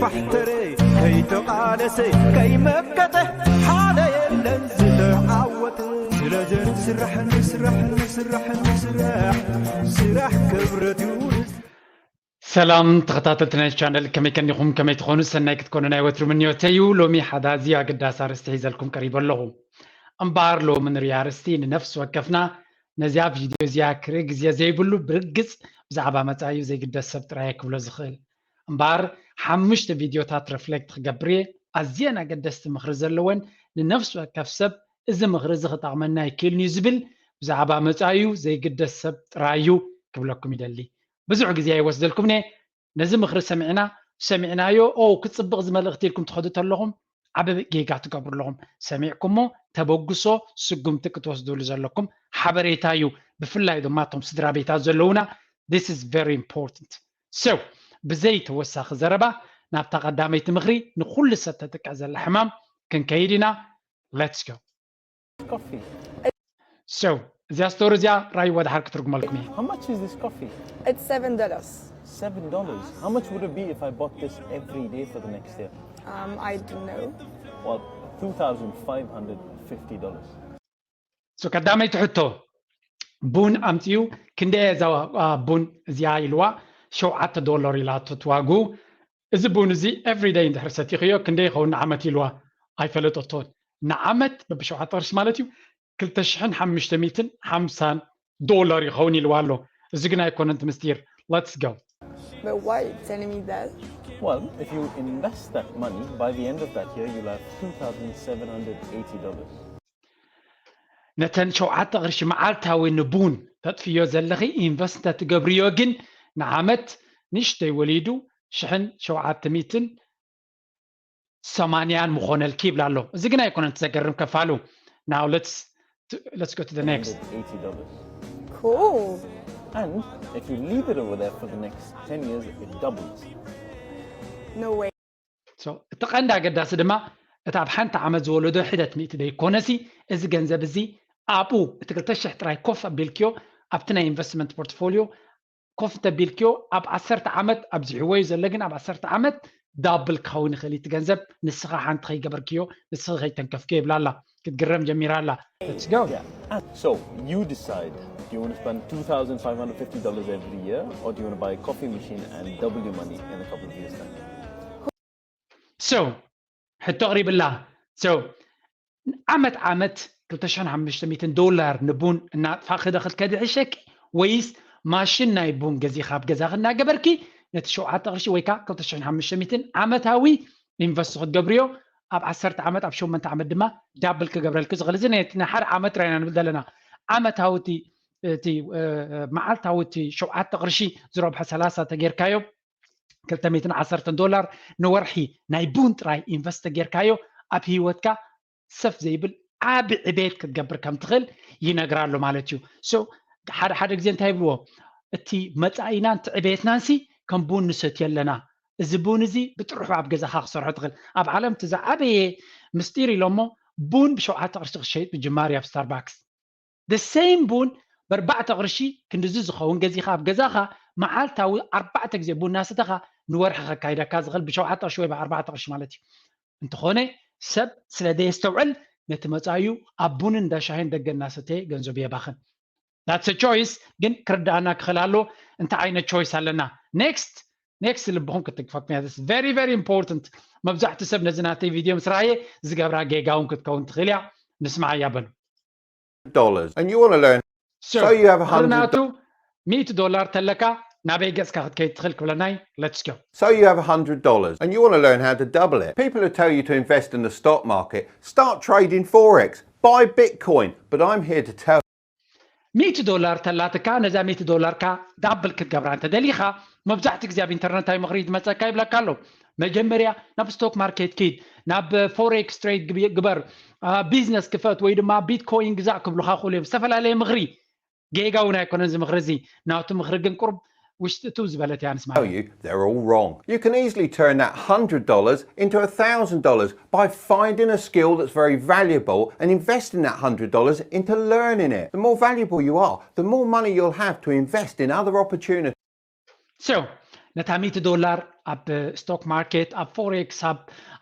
ባሕተረ ከይተቓለሰ ከይመከተ ሓደ የለን ዝተዓወተ። ስለዚ ንስራሕ፣ ንስራሕ፣ ንስራሕ፣ ንስራሕ፣ ስራሕ ክብረት ይውርስ። ሰላም ተኸታተልቲ ናይ ቻነል፣ ከመይ ከኒኹም? ከመይ ትኾኑ? ሰናይ ክትኮኑ ናይ ወትሩ ምንዮተይ እዩ። ሎሚ ሓደ ኣዝዩ ኣገዳሲ ኣርእስቲ ሒዘልኩም ቀሪበ ኣለኹ። እምበኣር ሎሚ ንሪኦ ኣርእስቲ ንነፍሲ ወከፍና ነዚኣ ቪድዮ እዚኣ ክርኢ ግዜ ዘይብሉ ብርግጽ ብዛዕባ መጻኢኡ ዘይግደስ ሰብ ጥራይ ክብሎ ዝኽእል። እምበኣር ሓሙሽተ ቪድዮታት ሪፍሌክት ክገብር እየ። ኣዝየን ኣገደስቲ ምኽሪ ዘለወን፣ ንነፍሲ ወከፍ ሰብ እዚ ምኽሪ እዚ ክጠቕመና ይክእልኒ እዩ ዝብል ብዛዕባ መጻኢኡ ዘይግደስ ሰብ ጥራይ እዩ ክብለኩም ይደሊ። ብዙሕ ግዜ ኣይወስደልኩምነ። ነዚ ምኽሪ ሰሚዕና፣ ሰሚዕናዮ፣ ኦ፣ ክጽብቕ እዚ መልእኽቲ ኢልኩም ትኸዱ ተለኹም፣ ዓቢ ጌጋ ትገብሩ ኣለኹም። ሰሚዕኩሞ፣ ተበግሶ፣ ስጉምቲ ክትወስዱሉ ዘለኩም ሓበሬታ እዩ። ብፍላይ ድማ እቶም ስድራ ቤታት ዘለዉና፣ this is very important። So፣ ብዘይ ተወሳኺ ዘረባ፣ ናብታ ቀዳመይቲ ምኽሪ ንኹሉ ሰብ ተጥቅዕ ዘላ ሕማም ክንከይድ ኢና። Let's go። Coffee. So፣ እዚኣ ስቶሪ እዚኣ ራይዋ ድሓር ክትርጉመልኩም እየ። How much is this coffee? It's seven dollars. Seven dollars. How much would it be if I bought this every day for the next year? Um, I don't know. Well, two thousand five hundred fifty dollars. So፣ ቀዳመይቲ ሕቶ፣ ቡን ኣምፅኡ፣ ክንደይ እያ እዛ ቡን እዚኣ ኢልዋ። ሸውዓተ ዶላር ኢላቶ ትዋጉ። እዚ ቡን እዚ ኤቭሪደይ እንድሕር ሰቲኽዮ ክንደይ ይኸውን ንዓመት ኢልዋ። ኣይፈለጠቶን። ንዓመት በብሸውዓተ ቅርሺ ማለት እዩ ክልተ ሽሕን ሓሙሽተ ሚእትን ሓምሳን ዶላር ይኸውን ኢልዋ ኣሎ። እዚ ግን ኣይኮነን እቲ ምስጢር። Let's go። But why you telling me that? Well, if you invest that money, by the end of that year, you'll have two thousand seven hundred eighty dollars. ነተን ሸውዓተ ቅርሺ መዓልታዊ ንቡን ተጥፍዮ ዘለኺ ኢንቨስት እንተትገብርዮ ግን ንዓመት ንእሽተይ ወሊዱ ሽሕን ሸውዓተ ሚእትን ሰማንያን ምኾነልኪ ይብላ ኣሎ። እዚ ግን ኣይኮነን እቲ ዘገርም ከፋሉ። Now let's let's go to the next. Eighty dollars. Cool. And if you leave it over there for the next ten years, it doubles. No way. So እቲ ቀንዲ ኣገዳሲ ድማ እቲ ኣብ ሓንቲ ዓመት ዝወለዶ ሕደት ሚእቲ ዘይኮነሲ፣ እዚ ገንዘብ እዚ ኣብኡ እቲ ክልተ ሽሕ ጥራይ ኮፍ ኣቢልክዮ ኣብቲ ናይ ኢንቨስትመንት ፖርትፎሊዮ ኮፍ እንተቢልክዮ ኣብ ዓሰርተ ዓመት ኣብዚሕዎ እዩ ዘሎ፣ ግን ኣብ ዓሰርተ ዓመት ዳብል ክኸውን ይኽእል እዩ እቲ ገንዘብ፣ ንስኻ ሓንቲ ከይገበርክዮ፣ ንስኺ ከይተንከፍክዮ ይብላ ኣላ። ክትግረም ጀሚራ ኣላ። Let's go. Yeah. And so you decide. Do you want to spend two thousand five hundred fifty dollars every year, or do you want to buy a coffee machine and double your money in a couple of years' time? So ሕቶ ኣቕሪብላ። So ዓመት ዓመት ክልተ ሽሕን ሓሙሽተ ሚእትን ዶላር ንቡን እናጥፋእኺ ዶ ክትከዲ ይሕሸኪ፣ ወይስ ማሽን ናይ ቡን ገዚኻ ኣብ ገዛኺ እናገበርኪ ነቲ ሸውዓተ ቅርሺ ወይ ከዓ ክልተ ሽሕን ሓሙሽተ ሚእትን ዓመታዊ ኢንቨስት ክትገብርዮ፣ ኣብ ዓሰርተ ዓመት፣ ኣብ ሸሞንተ ዓመት ድማ ዳብል ክገብረልኪ ዝኽእል። እዚ ነቲ ናይ ሓደ ዓመት ጥራይ ኢና ንብል ዘለና። ዓመታዊ እቲ እቲ መዓልታዊ እቲ ሸውዓተ ቅርሺ ዝረብሖ ሰላሳ ተጌርካዮ ክልተ ሚእትን ዓሰርተን ዶላር ንወርሒ ናይ ቡን ጥራይ ኢንቨስት ተጌርካዮ ኣብ ህይወትካ ሰፍ ዘይብል ዓቢ ዕቤት ክትገብር ከም ትኽእል ይነግራ ኣሎ ማለት እዩ። So ሓደ ሓደ ግዜ እንታይ ይብልዎ፣ እቲ መጻኢናን እቲ ዕቤትናንሲ ከም ቡን ንሰትዮ ኣለና፣ እዚ ቡን እዚ ብጥርሑ ኣብ ገዛኻ ክሰርሖ ትኽእል። ኣብ ዓለም እቲ ዝዓበየ ምስጢር ኢሎሞ ቡን ብሸውዓተ ቅርሺ ክሸይጥ ምጅማር እዩ ኣብ ስታርባክስ። The same ቡን ብኣርባዕተ ቅርሺ ክንድዚ ዝኸውን ገዚኻ ኣብ ገዛኻ መዓልታዊ ኣርባዕተ ግዜ ቡን እናሰተኻ ንወርሒ ከካይደካ ዝኽእል ብሸውዓተ ቅርሺ ወይ ብኣርባዕተ ቅርሺ ማለት እዩ። እንተኾነ ሰብ ስለ ዘየስተውዕል ነቲ መጻኢኡ ኣብ ቡንን እንዳ ሻሂን ደገ እናሰተየ ገንዘቡ የባኽን። That's a choice፣ ግን ክርድኣና ክኽእል ኣለዎ እንታይ ዓይነት ቾይስ ኣለና። Next next ልብኹም ክትግፈኩም እያ። This is very very important። መብዛሕትኡ ሰብ ነዚ ናተይ ቪድዮ ምስ ረኣየ ዝገብራ ጌጋ እውን ክትከውን ትኽእል እያ። ንስምዓያ በሉ። dollars and you want to learn So So you have a hundred ርናቱ ሚእቲ ዶላር ተለካ ናበይ ገጽካ ክትከይድ ትኽእል ክብለናይ። Let's go። So you have a hundred dollars and you want to learn how to double it. People who tell you to invest in the stock market, start trading forex, buy Bitcoin. But I'm here to tell ሚእቲ ዶላር ተላትካ ነዛ ሚእቲ ዶላርካ ዳብል ክትገብራ እንተደሊኻ መብዛሕትኡ ግዜ ኣብ ኢንተርነት እንታይ ምኽሪ ዝመፀካ ይብለካ ኣሎ። መጀመርያ ናብ ስቶክ ማርኬት ኪድ፣ ናብ ፎሬክስ ትሬድ ግቢ- ግበር፣ ቢዝነስ ክፈት ወይ ድማ ቢትኮይን ግዛእ ክብሉኻ ክእሉ እዮም። ዝተፈላለየ ምኽሪ፣ ጌጋ እውን ኣይኮነን እዚ ምኽሪ እዚ። ናቱ ምኽሪ ግን ቁሩብ ውሽጢ እትው ዝበለት እያ። ንስማ tell you they're all wrong. You can easily turn that hundred dollars into a thousand dollars by finding a skill that's very valuable and investing that hundred dollars into learning it. The more valuable you are, the more money you'll have to invest in other opportunities. So ነታ ሚእቲ ዶላር ኣብ ስቶክ ማርኬት፣ ኣብ ፎሬክስ፣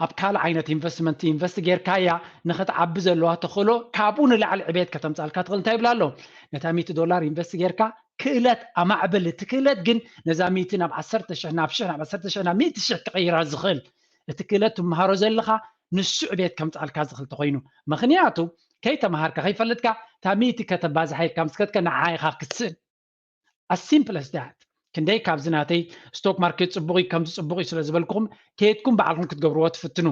ኣብ ካልእ ዓይነት ኢንቨስትመንት ኢንቨስት ጌርካያ ንኽትዓቢ ዘለዋ ተኽእሎ ካብኡ ንላዕሊ ዕቤት ከተምጻልካ ትኽእል። እንታይ ይብላ ኣሎ? ነታ ሚእቲ ዶላር ኢንቨስት ጌርካ ክእለት ኣማዕብል። እቲ ክእለት ግን ነዛ ሚእቲ ናብ ዓሰርተ ሽሕ፣ ናብ ሽሕ፣ ናብ ዓሰርተ ሽሕ፣ ናብ ሚእቲ ሽሕ ክቕይራ ዝኽእል እቲ ክእለት ትመሃሮ ዘለኻ ንሱ ዕቤት ከምጻልካ ዝኽእል ተኾይኑ። ምኽንያቱ ከይተምሃርካ ከይፈልጥካ እታ ሚእቲ ከተባዝሓ ኢልካ ምስ ከድካ ንዓኻ ክትስእን። As simple as that። ክንደይ ካብዚ ናተይ ስቶክ ማርኬት ጽቡቕ እዩ ከምዚ ጽቡቕ እዩ ስለ ዝበልኩኹም ከየድኩም ባዕልኩም ክትገብርዎ ትፍትኑ።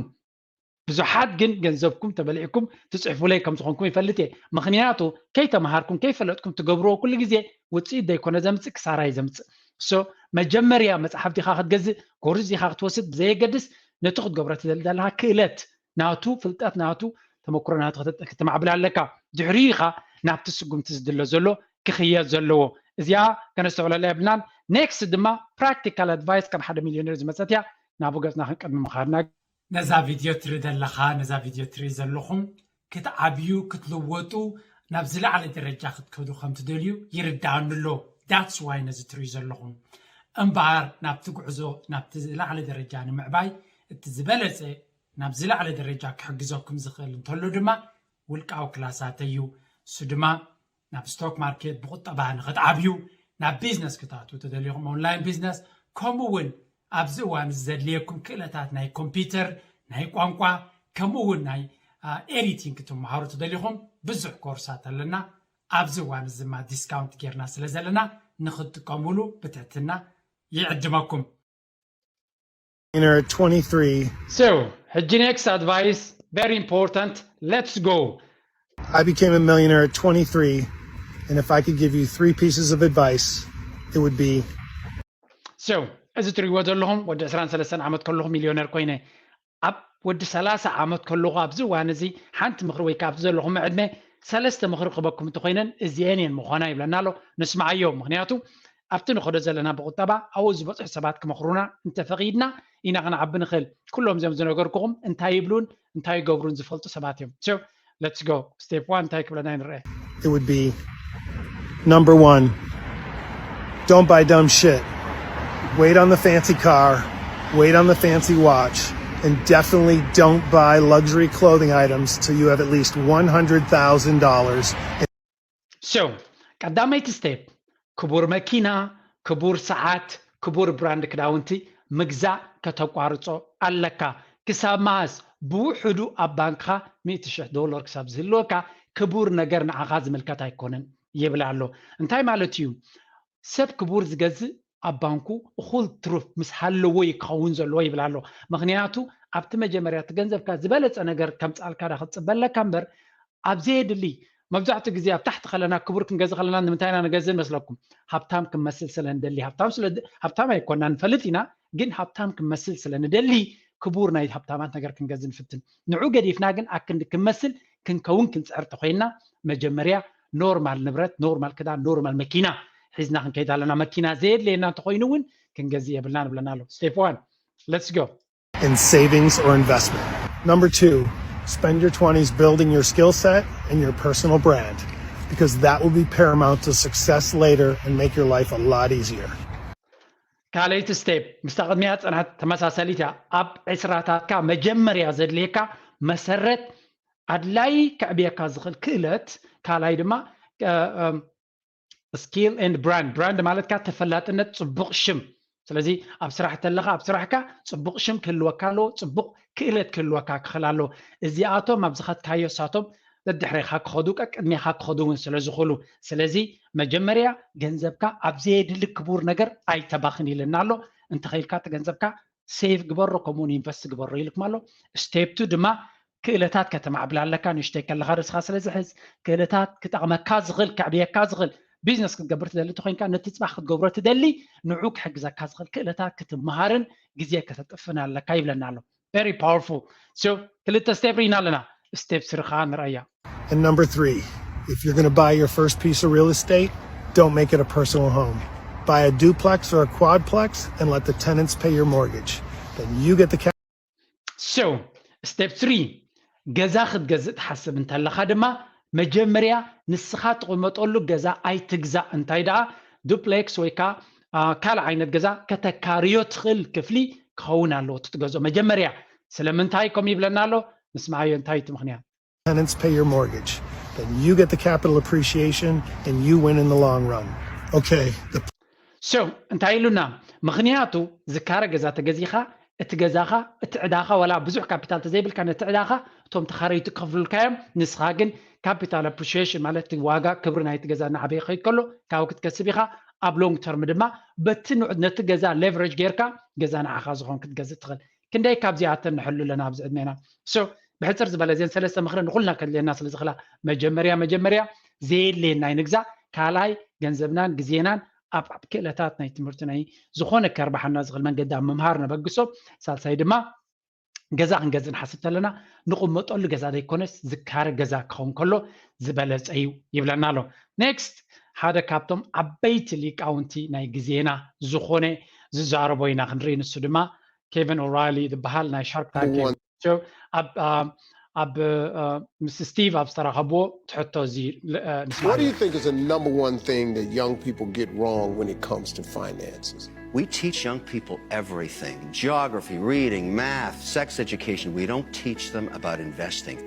ብዙሓት ግን ገንዘብኩም ተበሊዕኩም ትጽሕፉለይ ከም ዝኾንኩም ይፈልጥ እየ። ምኽንያቱ ከይተምሃርኩም ከይፈለጥኩም ትገብርዎ ኩሉ ግዜ ውጽኢት ዘይኮነ ዘምጽእ ክሳራ እዩ ዘምጽእ። So መጀመርያ መጽሓፍ ዲኻ ክትገዝእ ኮርስ ዲኻ ክትወስድ ብዘየገድስ ነቲ ክትገብሮ ትደሊ ዘለኻ ክእለት ናቱ ፍልጠት ናቱ ተመክሮ ናቱ ክተ- ክተማዕብል ኣለካ። ድሕሪኡ ኢኻ ናብቲ ስጉምቲ ዝድለ ዘሎ ክኽየድ ዘለዎ። እዚኣ ከነስተውዕለላ የብልናን። ኔክስት ድማ ፕራክቲካል ኣድቫይስ ካብ ሓደ ሚልዮነር ዝመጸት እያ። ናብኡ ገጽና ክንቅድሚ ምኻድና ነዛ ቪድዮ ትርኢ ዘለኻ ነዛ ቪድዮ ትርኢ ዘለኹም ክትዓብዩ ክትልወጡ ናብ ዝለዓለ ደረጃ ክትከዱ ከም ትደልዩ ይርድኣኒ ኣሎ። That's why ነዚ ትርእዩ ዘለኹም። እምበኣር ናብቲ ጉዕዞ ናብቲ ዝለዓለ ደረጃ ንምዕባይ እቲ ዝበለጸ ናብ ዝለዓለ ደረጃ ክሕግዘኩም ዝኽእል እንተሎ ድማ ውልቃዊ ክላሳት እዩ። እሱ ድማ ናብ ስቶክ ማርኬት ብቁጠባ ንኽትዓብዩ ናብ ቢዝነስ ክትኣትዉ ተደሊኹም ኦንላይን ቢዝነስ ከምኡ እውን ኣብዚ እዋን እዚ ዘድልየኩም ክእለታት ናይ ኮምፒውተር ናይ ቋንቋ ከምኡ እውን ናይ ኤዲቲንግ ክትመሃሩ ተደሊኹም ብዙሕ ኮርሳት ኣለና። ኣብዚ እዋን እዚ ድማ ዲስካውንት ጌርና ስለ ዘለና ንኽትጥቀሙሉ ብትሕትና ይዕድመኩም። Millionaire at twenty-three. So ሕጂ next advice, very important. Let's go. I became a millionaire at twenty-three, and if I could give you three pieces of advice, it would be So እዚ ትሪእዎ ዘለኹም ወዲ ዕስራን ሰለስተን ዓመት ከለኹ ሚልዮነር ኮይነ ኣብ ወዲ ሰላሳ ዓመት ከለኹ ኣብዚ እዋን እዚ ሓንቲ ምኽሪ ወይ ካብዚ ዘለኹም ዕድመ ሰለስተ ምኽሪ ክበኩም እንተኮይነን እዚአን እየን ምዃና ይብለና ኣሎ። ንስማዓዮ። ምክንያቱ ኣብቲ ንኸዶ ዘለና ብቁጠባ ኣብኡ ዝበፅሑ ሰባት ክመኽሩና እንተፈቒድና ኢና ክንዓቢ ንኽእል። ኩሎም እዚኦም ዝነገርኩኹም እንታይ ይብሉን እንታይ ይገብሩን ዝፈልጡ ሰባት እዮም። So let's go. Step one እንታይ ክብለና ይንርአ? It would be number one, don't buy dumb shit. Wait on the fancy car, wait on the fancy watch, and definitely don't buy luxury clothing items till you have at least one hundred thousand dollars. So ቀዳመይቲ ስቴፕ ክቡር መኪና፣ ክቡር ሰዓት፣ ክቡር ብራንድ ክዳውንቲ ምግዛእ ከተቋርጾ ኣለካ። ክሳብ መኣስ? ብውሕዱ ኣብ ባንክኻ ሚእቲ ሽሕ ዶላር ክሳብ ዝህልወካ ክቡር ነገር ንዓኻ ዝምልከት ኣይኮነን ይብል ኣሎ። እንታይ ማለት እዩ? ሰብ ክቡር ዝገዝእ ኣብ ባንኩ እኹል ትሩፍ ምስ ሃለዎ እዩ ክኸውን ዘለዎ ይብል ኣሎ። ምክንያቱ ኣብቲ መጀመርያ እቲ ገንዘብካ ዝበለፀ ነገር ከምፅኣልካ ዳ ክትፅበ ኣለካ እምበር ኣብ ዘየድሊ መብዛሕትኡ ግዜ ኣብ ታሕቲ ከለና ክቡር ክንገዝእ ከለና ንምንታይ ኢና ንገዝእ መስለኩም? ሃብታም ክንመስል ስለ ንደሊ። ሃብታም ስለ ሃብታም ኣይኮና ንፈልጥ ኢና፣ ግን ሃብታም ክንመስል ስለ ንደሊ ክቡር ናይ ሃብታማት ነገር ክንገዝእ ንፍትን። ንዑ ገዲፍና ግን ኣክንዲ ክንመስል ክንከውን ክንፅዕር ተኮይንና መጀመርያ ኖርማል ንብረት፣ ኖርማል ክዳን፣ ኖርማል መኪና ሒዝና ክንከይድ ኣለና። መኪና ዘየድልየና እንተኮይኑ እውን ክንገዝእ የብልና ንብለና ኣሎ። Step one. Let's go. In savings or investment. Number two, spend your twenties building your skill set and your personal brand because that will be paramount to success later and make your life a lot easier. ካልኣይቲ ስቴፕ ምስታ ቅድሚያ ፀናት ተመሳሰሊት እያ። ኣብ ዕስራታትካ መጀመርያ ዘድልየካ መሰረት ኣድላይ ከዕብየካ ዝኽእል ክእለት፣ ካልኣይ ድማ skill and brand። ብራንድ ማለትካ ተፈላጥነት፣ ፅቡቕ ሽም። ስለዚ ኣብ ስራሕ ተለካ ኣብ ስራሕካ ፅቡቕ ሽም ክህልወካ ኣለዎ፣ ፅቡቕ ክእለት ክህልወካ ክኽእል ኣለዎ። እዚኣቶም ኣብ ዝኸድካዮ እሳቶም ደድሕሬኻ ክኸዱ ቀቅድሜኻ ክኸዱ እውን ስለ ዝኽእሉ። ስለዚ መጀመርያ ገንዘብካ ኣብ ዘየድሊ ክቡር ነገር ኣይተባኽን ኢልና ኣሎ። እንተኸኢልካ እቲ ገንዘብካ ሴቭ ግበሮ፣ ከምኡውን ኢንቨስት ግበሮ ኢልኩም ኣሎ። ስቴፕ ቱ ድማ ክእለታት ከተማዕብል ኣለካ። ንእሽተይ ከለኻ ርእስኻ ስለ ዝሕዝ ክእለታት ክጠቕመካ ዝኽእል ከዕብየካ ዝኽእል ቢዝነስ ክትገብር ትደሊ እንተኮይንካ ነቲ ፅባሕ ክትገብሮ ትደሊ ንዑ ክሕግዘካ ዝኽእል ክእለታት ክትመሃርን ግዜ ከተጥፍን ኣለካ ይብለና ኣሎ። Very powerful. So ክልተ ስቴፕ ርኢና ኣለና። ስቴፕ ስሪ ከዓ ንርኣያ። And number three, if you're going to buy your first piece of real estate, don't make it a personal home. Buy a duplex or a quadplex and let the tenants pay your mortgage. Then you get the cash. So step three, ገዛ ክትገዝእ ትሓስብ እንተለኻ ድማ መጀመርያ ንስኻ ትቕመጠሉ ገዛ ኣይትግዛእ። እንታይ ደኣ ዱፕሌክስ ወይ ከዓ ካልእ ዓይነት ገዛ ከተካርዮ ትኽእል ክፍሊ ክኸውን ኣለዎ እቲ ትገዝኦ መጀመርያ። ስለምንታይ ከምኡ ይብለና ኣሎ? ንስምዓዮ። እንታይ እቲ ምኽንያት? Tenants pay your mortgage, then you get the capital appreciation and you win in the long run. Okay. So እንታይ ኢሉና? ምኽንያቱ ዝካረ ገዛ ተገዚኻ እቲ ገዛኻ እቲ ዕዳኻ ዋላ ብዙሕ ካፒታል ተዘይብልካ ነቲ ዕዳኻ እቶም ተኻረይቲ ክኸፍሉልካ እዮም። ንስኻ ግን capital appreciation ማለት ዋጋ ክብሪ ናይቲ ገዛ እናዓበየ ክኸይድ ከሎ ካብኡ ክትከስብ ኢኻ። ኣብ long term ድማ በቲ ነቲ ገዛ leverage ጌርካ ገዛ ንዓኻ ዝኾን ክትገዝእ ትኽእል። ክንደይ ካብዚኣተን ንሕሉ ኣለና ኣብዚ ዕድሜና። So ብሕፅር ዝበለ እዘን ሰለስተ ምኽሪ ንኹልና ከድልየና ስለ ዝኽላ መጀመርያ መጀመርያ ዘየድልየና ኣይንግዛእ። ካልኣይ ገንዘብናን ግዜናን ኣብ ክእለታት ናይ ትምህርቲ ናይ ዝኾነ ከርባሓና ዝኽእል መንገዲ ኣብ ምምሃር ነበግሶ። ሳልሳይ ድማ ገዛ ክንገዝእ ንሓስብ ተለና ንቕመጠሉ ገዛ ዘይኮነስ ዝካረ ገዛ ክኸውን ከሎ ዝበለፀ እዩ ይብለና ኣሎ። Next ሓደ ካብቶም ዓበይቲ ሊቃውንቲ ናይ ግዜና ዝኾነ ዝዛረቦ ኢና ክንርኢ። ንሱ ድማ Kevin O'Reilly ዝበሃል ናይ Shark Tank ኣብ ምስ ስቲቭ ኣብ ዝተራኸብዎ ትሕቶ እዚ What do you think is the number one thing that young people get wrong when it comes to finances? We teach young people everything geography, reading, math, sex education. We don't teach them about investing.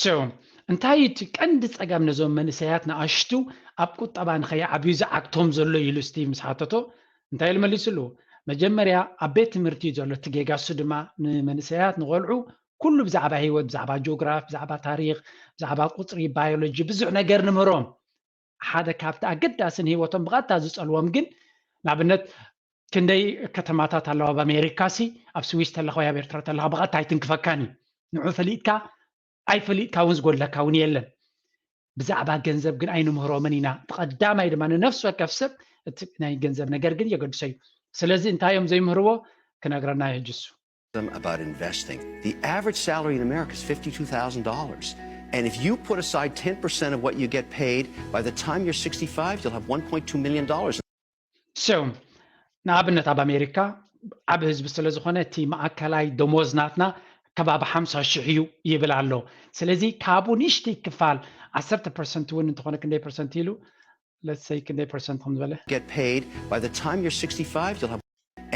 So እንታይ እቲ ቀንዲ ጸገም ነዞም መንእሰያት ንኣሽቱ ኣብ ቁጠባ ንኸይዓብዩ ዝዓግቶም ዘሎ ኢሉ ስቲቭ ምስ ሓተቶ እንታይ ኢሉ መሊስሉ? መጀመርያ ኣብ ቤት ትምህርቲ ዘሎ እቲ ጌጋ እሱ ድማ ንመንእሰያት ንቆልዑ ኩሉ ብዛዕባ ህይወት ብዛዕባ ጂኦግራፍ ብዛዕባ ታሪክ ብዛዕባ ቁፅሪ ባዮሎጂ ብዙሕ ነገር ንምህሮም ሓደ ካብቲ ኣገዳስን ህይወቶም ብቐጥታ ዝፀልዎም ግን ንኣብነት ክንደይ ከተማታት ኣለዋ ኣብ ኣሜሪካ ሲ ኣብ ስዊስ ተለኻ ወይ ኣብ ኤርትራ ተለኻ ብቐጥታ ኣይትንክፈካን እዩ ንዑ ፈሊጥካ ኣይፈሊጥካ እውን ዝጎድለካ እውን የለን ብዛዕባ ገንዘብ ግን ኣይንምህሮምን ኢና ብቐዳማይ ድማ ንነፍሲ ወከፍ ሰብ እቲ ናይ ገንዘብ ነገር ግን የገድሶ እዩ ስለዚ እንታይ እዮም ዘይምህርዎ ክነግረና ይህጅሱ them about investing. The average salary in America is fifty-two thousand dollars. And if you put aside ten percent of what you get paid, by the time you're sixty-five, you'll have one point two million dollars. So ንኣብነት ኣብ ኣሜሪካ ዓብ ህዝቢ ስለ ዝኾነ እቲ ማእከላይ ደሞዝ ናትና ከባቢ ሓምሳ ሽሕ እዩ ይብል ኣሎ። ስለዚ ካብኡ ንእሽተይ ክፋል ዓሰርተ ፐርሰንት እውን እንተኾነ ክንደይ ፐርሰንት ኢሉ let's say ክንደይ ፐርሰንት ከም ዝበለ get paid, by the time you're sixty-five, you'll have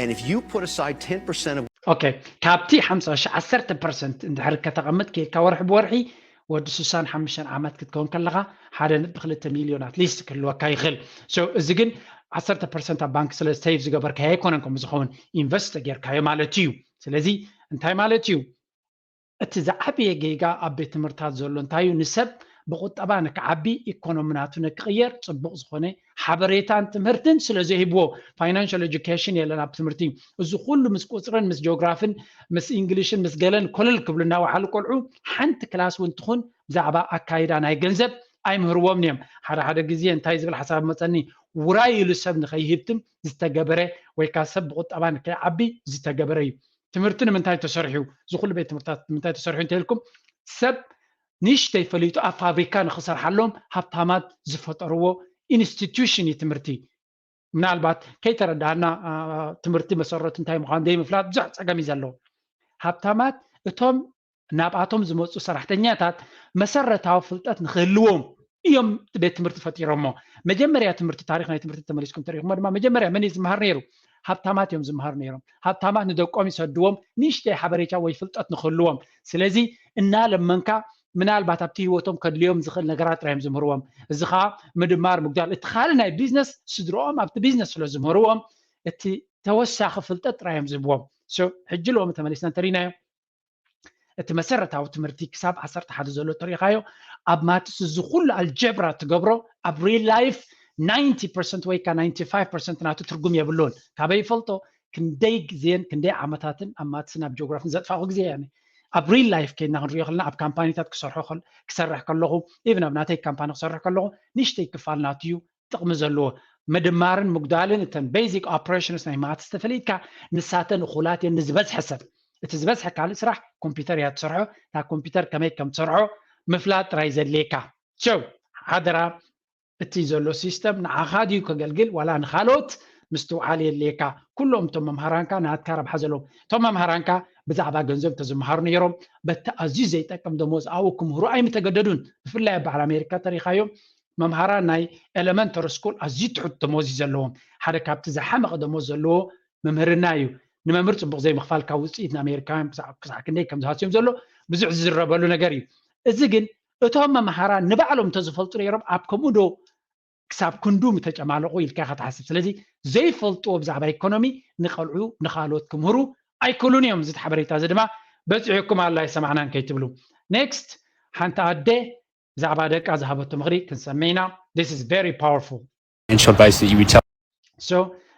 and if you put aside ten percent of okay ካብቲ ሓምሳ ሽሕ ዓሰርተ ፐርሰንት እንድሕር ከተቐምጥ ክኢልካ ወርሒ ብወርሒ ወዲ ስሳን ሓሙሽተን ዓመት ክትከውን ከለኻ ሓደ ነጥቢ ክልተ ሚልዮን ኣትሊስት ክህልወካ ይኽእል። So እዚ ግን ዓሰርተ ፐርሰንት ኣብ ባንክ ስለ ሴቭ ዝገበርካዮ ኣይኮነን ከምኡ ዝኸውን ኢንቨስት ጌርካዮ ማለት እዩ። ስለዚ እንታይ ማለት እዩ? እቲ ዝዓበየ ጌጋ ኣብ ቤት ትምህርታት ዘሎ እንታይ እዩ? ንሰብ ብቁጠባ ንክዓቢ ኢኮኖሚ ናቱ ንክቕየር ፅቡቕ ዝኾነ ሓበሬታን ትምህርትን ስለ ዘይህብዎ financial education የለን ኣብ ትምህርቲ። እዚ ኩሉ ምስ ቁፅርን ምስ ጂኦግራፍን ምስ ኢንግሊሽን ምስ ገለን ኮለል ክብሉ እናወዓሉ ቆልዑ ሓንቲ ክላስ እውን ትኹን ብዛዕባ ኣካይዳ ናይ ገንዘብ ኣይምህርዎም እዮም። ሓደ ሓደ ግዜ እንታይ ዝብል ሓሳብ መፀኒ ውራይ ኢሉ ሰብ ንከይህብትም ዝተገበረ ወይ ከዓ ሰብ ብቁጠባ ንከይዓቢ ዝተገበረ እዩ። ትምህርቲ ንምንታይ ተሰሪሑ እዚ ኩሉ ቤት ትምህርታት ንምንታይ ተሰሪሑ እንተልኩም ሰብ ንእሽተይ ፈሊጡ ኣብ ፋብሪካ ንክሰርሓሎም ሃብታማት ዝፈጠርዎ ኢንስቲትዩሽን እዩ ትምህርቲ። ምናልባት ከይተረዳእና ትምህርቲ መሰረቱ እንታይ ምዃኑ ዘይምፍላጥ ብዙሕ ፀገም እዩ ዘለዎ። ሃብታማት እቶም ናብኣቶም ዝመፁ ሰራሕተኛታት መሰረታዊ ፍልጠት ንክህልዎም እዮም እቲ ቤት ትምህርቲ ፈጢሮሞ። መጀመርያ ትምህርቲ ታሪክ ናይ ትምህርቲ ተመሊስኩም ተሪኢኹሞ ድማ መጀመርያ መን እዩ ዝመሃር ነይሩ? ሃብታማት እዮም ዝመሃሩ ነይሮም። ሃብታማት ንደቆም ይሰድዎም ንእሽተይ ሓበሬታ ወይ ፍልጠት ንክህልዎም። ስለዚ እናለመንካ ምናልባት ኣብቲ ህይወቶም ከድልዮም ዝኽእል ነገራት ጥራይ እዮም ዝምህርዎም። እዚ ከዓ ምድማር ምጉዳል እቲ ካልእ ናይ ቢዝነስ ስድርኦም ኣብቲ ቢዝነስ ስለ ዝምህርዎም እቲ ተወሳኺ ፍልጠት ጥራይ እዮም ዝህብዎም። ሕጂ ሎሚ ተመሊስና እንተሪናዮ እቲ መሰረታዊ ትምህርቲ ክሳብ ዓሰርተ ሓደ ዘሎ ተሪኢኻዮ ኣብ ማትስ እዚ ኩሉ ኣልጀብራ ትገብሮ ኣብ ሪል ላይፍ ናይንቲ ፐርሰንት ወይ ከዓ ናይንቲ ፋይቭ ፐርሰንት ናቱ ትርጉም የብሉን። ካበይ ይፈልጦ? ክንደይ ግዜን ክንደይ ዓመታትን ኣብ ማትስን ኣብ ጂኦግራፍን ዘጥፋኹ ግዜ እያ። ኣብ ሪል ላይፍ ከይድና ክንሪኦ ከለና ኣብ ካምፓኒታት ክሰርሖ ክሰርሕ ከለኹ ኢቭን ኣብ ናተይ ካምፓኒ ክሰርሕ ከለኹ ንእሽተይ ክፋል ናቱ እዩ ጥቕሚ ዘለዎ። ምድማርን ምጉዳልን እተን ቤዚክ ኦፕሬሽንስ ናይ ማትስ ተፈሊጥካ ንሳተን እኹላት እየን ንዝበዝሐ ሰብ። እቲ ዝበዝሐ ካልእ ስራሕ ኮምፒውተር እያ ትሰርሖ። እታ ኮምፒውተር ከመይ ከም ትሰርሖ ምፍላጥ ጥራይ ዘድልየካ። ሸው ሓደራ እቲ ዘሎ ሲስተም ንዓኻ ድዩ ከገልግል ዋላ ንኻልኦት ምስትውዓል የድልየካ። ኩሎም እቶም መምሃራንካ ናትካ ረብሓ ዘለዎም እቶም መምሃራንካ ብዛዕባ ገንዘብ ተዝምሃሩ ነይሮም በቲ ኣዝዩ ዘይጠቅም ደሞዝ ኣብኡ ክምህሩ ኣይምተገደዱን። ብፍላይ ኣብ በዓል ኣሜሪካ ተሪኻዮም መምሃራን ናይ ኤለመንተሪ ስኩል ኣዝዩ ትሑት ደሞዝ እዩ ዘለዎም። ሓደ ካብቲ ዝሓመቐ ደሞዝ ዘለዎ መምህርና እዩ። ንመምህር ፅቡቕ ዘይምኽፋል ካብ ውፅኢት ንኣሜሪካውያን ክሳዕ ክንደይ ከም ዝሃስዮም ዘሎ ብዙሕ ዝዝረበሉ ነገር እዩ። እዚ ግን እቶም መምሃራን ንባዕሎም እንተዝፈልጡ ነይሮም ኣብ ከምኡ ዶ ክሳብ ክንዱ ምተጨማለቑ ኢልካ ኢኻ ትሓስብ። ስለዚ ዘይፈልጥዎ ብዛዕባ ኢኮኖሚ ንቐልዑ ንኻልኦት ክምህሩ ኣይክእሉን እዮም። እዚ ሓበሬታ እዚ ድማ በፂሑኩም ኣላ ይሰማዕናን ከይትብሉ። ኔክስት ሓንቲ ኣደ ብዛዕባ ደቃ ዝሃበቶ ምኽሪ ክንሰምዕ ኢና። This is very powerful. Financial advice that you would tell So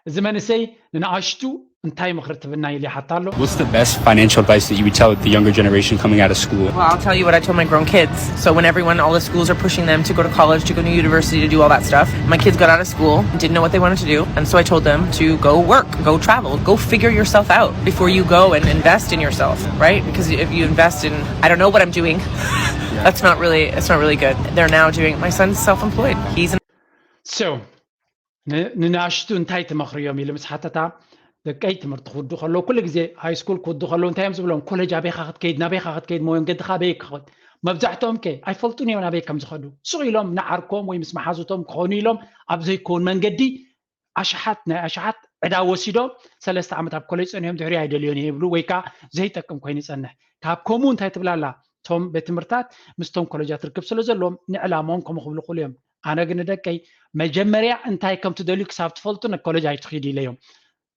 እዚ መንእሰይ ንንኣሽቱ እንታይ ምኽሪ ትብና ኢሉ ይሓታ ኣሎ። What's the best financial advice that you would tell the younger generation coming out of school? Well, I'll tell you what I told my grown kids. So when everyone, all the schools are pushing them to go to college, to go to university, to do all that stuff, my kids got out of school, didn't know what they wanted to do, and so I told them to go work, go travel, go figure yourself out before you go and invest in yourself, right? Because if you invest in, I don't know what I'm doing, that's not really, it's not really good. They're now doing, my son's self-employed. He's an So ንንኣሽቱ እንታይ ትመኽርዮም ኢሉ ምስ ሓተታ፣ ደቀይ ትምህርቲ ክውዱ ከለዉ ኩሉ ግዜ ሃይ ስኩል ክውዱ ከለዉ እንታይ እዮም ዝብሎም? ኮሌጅ ኣበይካ ክትከይድ፣ ናበይካ ክትከይድ፣ መንገድካ ኣበይ ክኸድ? መብዛሕትኦም ከ ኣይፈልጡን እዮም ናበይ ከም ዝኸዱ። ስቕ ኢሎም ንዓርኮም ወይ ምስ መሓዙቶም ክኾኑ ኢሎም ኣብ ዘይከውን መንገዲ ኣሽሓት ናይ ኣሽሓት ዕዳ ወሲዶም ሰለስተ ዓመት ኣብ ኮሌጅ ጸኒሖም ድሕሪ ኣይደልዮን እየ ይብሉ ወይ ከዓ ዘይጠቅም ኮይኑ ይጸንሕ። ካብ ከምኡ እንታይ ትብላላ? እቶም ቤት ትምህርታት ምስቶም ኮሌጃት ርክብ ስለ ዘለዎም ንዕላማኦም ከምኡ ክብሉ ክእሉ እዮም። ኣነ ግን ንደቀይ መጀመርያ እንታይ ከም ትደልዩ ክሳብ ትፈልጡ ንኮሌጅ ኣይትኺዱ ኢለዮም።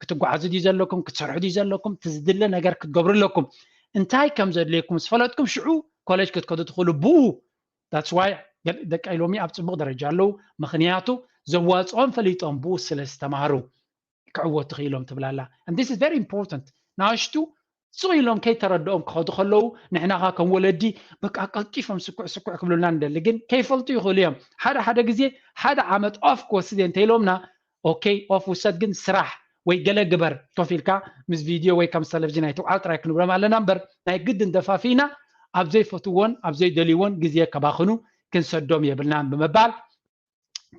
ክትጓዓዙ ድዩ ዘለኩም፣ ክትሰርሑ ድዩ ዘለኩም፣ እቲ ዝድለ ነገር ክትገብሩ ኣለኩም። እንታይ ከም ዘድልየኩም ዝፈለጥኩም ሽዑ ኮሌጅ ክትከዱ ትኽእሉ ብኡ። That's why ደቀይ ሎሚ ኣብ ፅቡቕ ደረጃ ኣለዉ። ምኽንያቱ ዘዋፅኦም ፈሊጦም ብኡ ስለ ዝተማሃሩ ክዕወቱ ክኢሎም ትብላላ። And this is very important. ንኣሽቱ ስቕ ኢሎም ከይተረድኦም ክኸዱ ከለዉ ንሕናኻ ከም ወለዲ በቃ ቀልጢፎም ስኩዕ ስኩዕ ክብሉና ንደሊ፣ ግን ከይፈልጡ ይኽእሉ እዮም። ሓደ ሓደ ግዜ ሓደ ዓመት ኦፍ ክወስድ እየ እንተኢሎምና ኦኬ ኦፍ ውሰድ ግን ስራሕ ወይ ገለ ግበር ኮፍ ኢልካ ምስ ቪድዮ ወይ ከም ቴሌቪዥን ኣይትውዓል ጥራይ ክንብሎም ኣለና እምበር ናይ ግድን ደፋፊእና ኣብ ዘይፈትዎን ኣብ ዘይደልይዎን ግዜ ከባኽኑ ክንሰዶም የብልናን ብምባል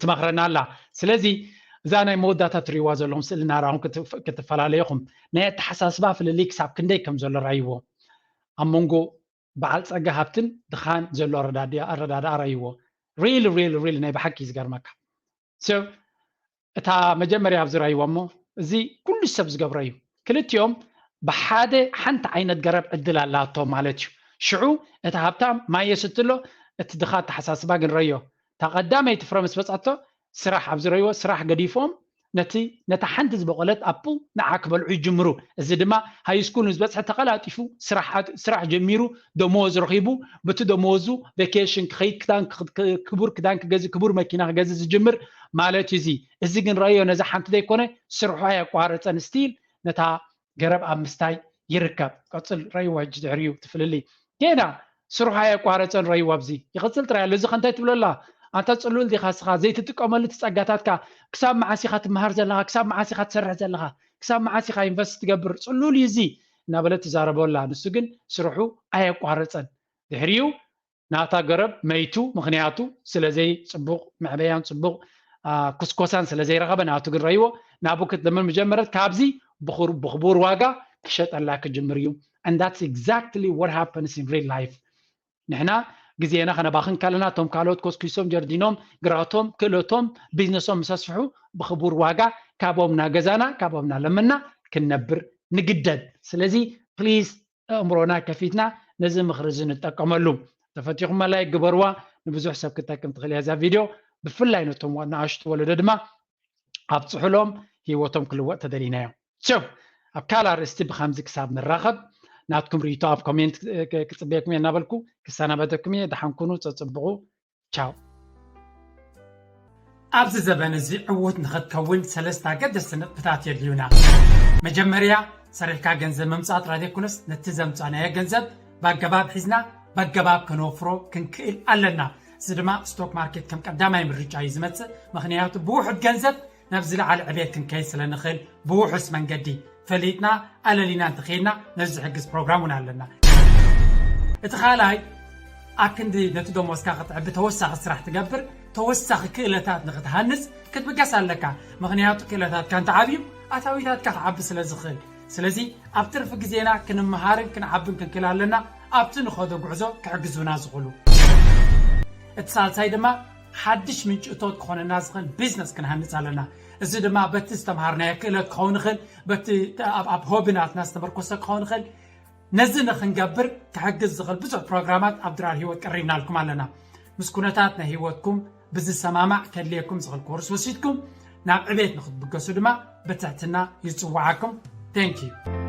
ትመኽረና ኣላ። ስለዚ እዛ ናይ መወዳእታ ትሪእዋ ዘለኹም ስእሊ ናራኹም ክትፈላለየኹም ናይ ኣተሓሳስባ ፍልልይ ክሳብ ክንደይ ከም ዘሎ ራይዎ ኣብ መንጎ በዓል ፀጋ ሃብትን ድኻን ዘሎ ኣረዳድኣ ራይዎ ሪል ሪል ሪል ናይ ብሓቂ እዩ ዝገርመካ። እታ መጀመርያ ኣብዚ ራይዋ እሞ እዚ ኩሉ ሰብ ዝገብሮ እዩ። ክልቲኦም ብሓደ ሓንቲ ዓይነት ገረብ ዕድል ኣላቶ ማለት እዩ። ሽዑ እቲ ሃብታም ማየ ስትሎ እቲ ድኻ ኣተሓሳስባ ግን ረዮ። እታ ቀዳመይቲ ፍረ ምስ በጻቶ ስራሕ ኣብዚ ረይዎ ስራሕ ገዲፎም ነቲ ነታ ሓንቲ ዝበቆለት ኣፕል ንዓ ክበልዑ ይጅምሩ። እዚ ድማ ሃይ ስኩል ንዝበጽሐ ተቐላጢፉ ስራሕ ጀሚሩ ደሞዝ ረኺቡ በቲ ደሞዙ ቬኬሽን ክኸይድ ክዳን ክቡር ክዳን ክገዝእ ክቡር መኪና ክገዝእ ዝጅምር ማለት እዩ። እዚ እዚ ግን ረዮ ነዛ ሓንቲ ዘይኮነ ስርሖ ኣየቋረጸን ስቲል ነታ ገረብ ኣብ ምስታይ ይርከብ። ቀጽል ረይዋ ሕጂ ድሕሪኡ ትፍልሊ ጌና ስርሖ ኣየቋረጸን ረይዋ ኣብዚ ይቕጽል ጥራይ ኣሎ። እዚ ከንታይ ትብለላ ኣንታ ጽሉል ዲኻ ስኻ ዘይትጥቀመሉ ትጸጋታትካ ክሳብ መዓስ ኢኻ ትመሃር ዘለኻ ክሳብ መዓስ ኢኻ ትሰርሕ ዘለኻ ክሳብ መዓስ ኢኻ ኢንቨስት ትገብር ጽሉል እዩ እዚ እናበለት ትዛረበላ። ንሱ ግን ስርሑ ኣየቋረጸን ድሕሪኡ ናታ ገረብ መይቱ ምኽንያቱ ስለዘይ ጽቡቕ መዕበያን ጽቡቕ ኩስኮሳን ስለዘይረኸበ ናቱ ግን ረይዎ ናቡ ክትለምን መጀመረት ካብዚ ብኽቡር ዋጋ ክሸጠላ ክጅምር እዩ። And that's exactly what happens in real life. ንሕና ግዜና ከነባኽን ካለና እቶም ካልኦት ኮስኪሶም ጀርዲኖም ግራቶም ክእለቶም ቢዝነሶም ምስ ኣስፍሑ ብኽቡር ዋጋ ካብኦም ናገዛና ካብኦም ናለመና ክንነብር ንግደድ። ስለዚ ፕሊዝ ኣእምሮና ከፊትና ነዚ ምኽሪ እዚ ንጠቀመሉ። ተፈቲኹም መላይ ግበርዋ። ንብዙሕ ሰብ ክጠቅም ትኽእል እያ እዛ ቪድዮ። ብፍላይ ነቶም ንኣሽቱ ወለዶ ድማ ኣብፅሑሎም ህይወቶም ክልወጥ ተደሊናዮም። ቸው ኣብ ካልእ ኣርእስቲ ብከምዚ ክሳብ ንራኸብ ናትኩም ርእይቶ ኣብ ኮሜንት ክጽበየኩም እየ እናበልኩ ክሰናበተኩም እየ። ደሓን ኩኑ፣ ጸጽብቑ። ቻው። ኣብዚ ዘበን እዚ ዕዉት ንኽትከውን ሰለስተ ኣገደስቲ ንጥብታት የድልዩና። መጀመርያ ሰሪሕካ ገንዘብ ምምፃእ ጥራይ ዘይኮነስ ነቲ ዘምፃእናዮ ገንዘብ ብኣገባብ ሒዝና ብኣገባብ ከነወፍሮ ክንክእል ኣለና። እዚ ድማ ስቶክ ማርኬት ከም ቀዳማይ ምርጫ እዩ ዝመፅእ። ምኽንያቱ ብውሑድ ገንዘብ ናብ ዝለዓለ ዕቤት ክንከይድ ስለ ንኽእል ብውሑስ መንገዲ ፈሊጥና ኣለሊና እንተኸይድና ነዚ ዝሕግዝ ፕሮግራም እውን ኣለና። እቲ ካልኣይ ኣክንዲ ነቲ ደሞዝካ ክትዕቢ ተወሳኺ ስራሕ ትገብር ተወሳኺ ክእለታት ንክትሃንፅ ክትብገስ ኣለካ። ምኽንያቱ ክእለታትካ እንተዓብዩ ኣታዊታትካ ክዓቢ ስለ ዝኽእል። ስለዚ ኣብ ትርፊ ግዜና ክንመሃርን ክንዓብን ክንክእል ኣለና ኣብቲ ንኸዶ ጉዕዞ ክሕግዙና ዝኽእሉ። እቲ ሳልሳይ ድማ ሓድሽ ምንጭ እቶት ክኾነና ዝኽእል ቢዝነስ ክንሃንፅ ኣለና። እዚ ድማ በቲ ዝተምሃርናዮ ክእለት ክኸውን ይኽእል፣ በቲ ኣብ ሆቢ ናትና ዝተመርኮሰ ክኸውን ይኽእል። ነዚ ንክንገብር ክሕግዝ ዝኽእል ብዙሕ ፕሮግራማት ኣብ ድራር ህይወት ቀሪብናልኩም ኣለና። ምስ ኩነታት ናይ ህይወትኩም ብዝሰማማዕ ከድልየኩም ዝኽእል ኮርስ ወሲድኩም ናብ ዕቤት ንክትብገሱ ድማ ብትሕትና ይፅዋዓኩም። Thank you።